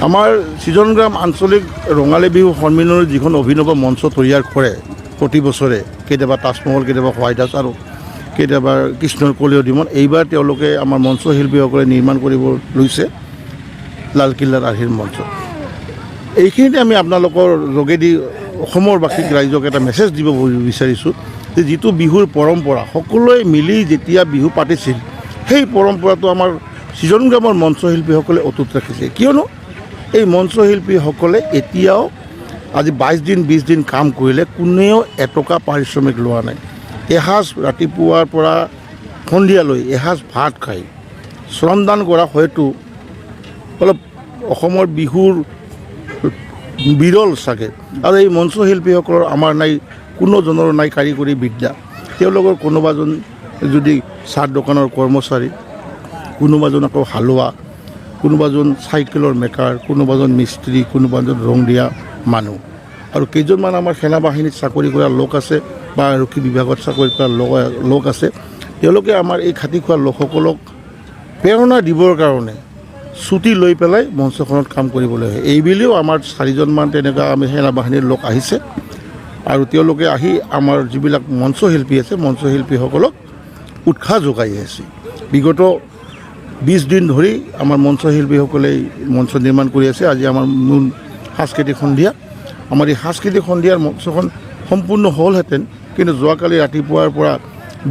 আমাৰ সৃজনগ্ৰাম আঞ্চলিক ৰঙালী বিহু সন্মিলনৰ যিখন অভিনৱ মঞ্চ তৈয়াৰ কৰে প্ৰতি বছৰে, কেতিয়াবা তাজমহল, কেতিয়াবা হোৱাইট হাউচ আৰু কেতিয়াবা কৃষ্ণৰ কলীয় দিমন, এইবাৰ তেওঁলোকে আমাৰ মঞ্চশিল্পীসকলে নিৰ্মাণ কৰিব লৈছে লালকিল্লাৰ আৰ্হিৰ মঞ্চ। এইখিনিতে আমি আপোনালোকৰ যোগেদি অসমৰ বাসীক ৰাইজক এটা মেছেজ দিব বিচাৰিছোঁ যে যিটো বিহুৰ পৰম্পৰা সকলোৱে মিলি যেতিয়া বিহু পাতিছিল, সেই পৰম্পৰাটো আমাৰ সৃজনগ্ৰামৰ মঞ্চশিল্পীসকলে অটুট ৰাখিছে। কিয়নো এই মঞ্চশিল্পীসকলে এতিয়াও আজি 22 দিন 20 দিন কাম কৰিলে কোনেও এটকা পাৰিশ্ৰমিক লোৱা নাই। এসাঁজ ৰাতিপুৱাৰ পৰা সন্ধিয়ালৈ এসাঁজ ভাত খাই শ্ৰমদান কৰা হয়তো অলপ অসমৰ বিহুৰ বিৰল চাগে। আৰু এই মঞ্চশিল্পীসকলৰ আমাৰ নাই, কোনোজনৰ নাই কাৰিকৰী বিদ্যা। তেওঁলোকৰ কোনোবাজন যদি চাহ দোকানৰ কৰ্মচাৰী, কোনোবাজন আকৌ হালোৱা, কোনোবাজন চাইকেলৰ মেকাৰ, কোনোবাজন মিস্ত্ৰী, কোনোবাজন ৰং দিয়া মানুহ, আৰু কেইজনমান আমাৰ সেনাবাহিনীত চাকৰি কৰা লোক আছে বা আৰক্ষী বিভাগত চাকৰি কৰা লোক আছে। তেওঁলোকে আমাৰ এই খাটি খোৱা লোকসকলক প্ৰেৰণা দিবৰ কাৰণে ছুটি লৈ পেলাই মঞ্চখনত কাম কৰিবলৈ আহে। এইবুলিও আমাৰ 4জনমান তেনেকুৱা আমি সেনাবাহিনীৰ লোক আহিছে আৰু তেওঁলোকে আহি আমাৰ যিবিলাক মঞ্চশিল্পী আছে, মঞ্চশিল্পীসকলক উৎসাহ যোগাই আছে। বিগত 20 দিন ধৰি আমাৰ মঞ্চশিল্পীসকলে মঞ্চ নিৰ্মাণ কৰি আছে। আজি আমাৰ মূল সাংস্কৃতিক সন্ধিয়া, আমাৰ এই সাংস্কৃতিক সন্ধিয়াৰ মঞ্চখন সম্পূৰ্ণ হ'লহেঁতেন, কিন্তু যোৱাকালি ৰাতিপুৱাৰ পৰা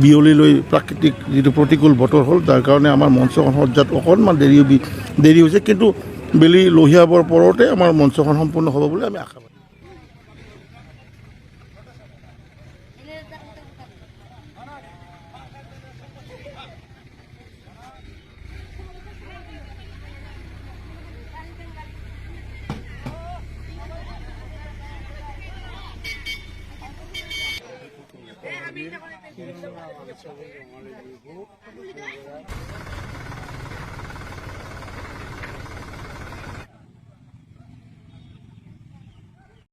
বিয়লিলৈ প্ৰাকৃতিক যিটো প্ৰতিকূল বতৰ হ'ল, তাৰ কাৰণে আমাৰ মঞ্চখন সজ্জাত অকণমান দেৰি হৈছে, কিন্তু বেলি লহিয়াবৰ পৰতে আমাৰ মঞ্চখন সম্পূৰ্ণ হ'ব বুলি আমি আশাবাদী। আঞ্চলিক ৰঙালী বিহু।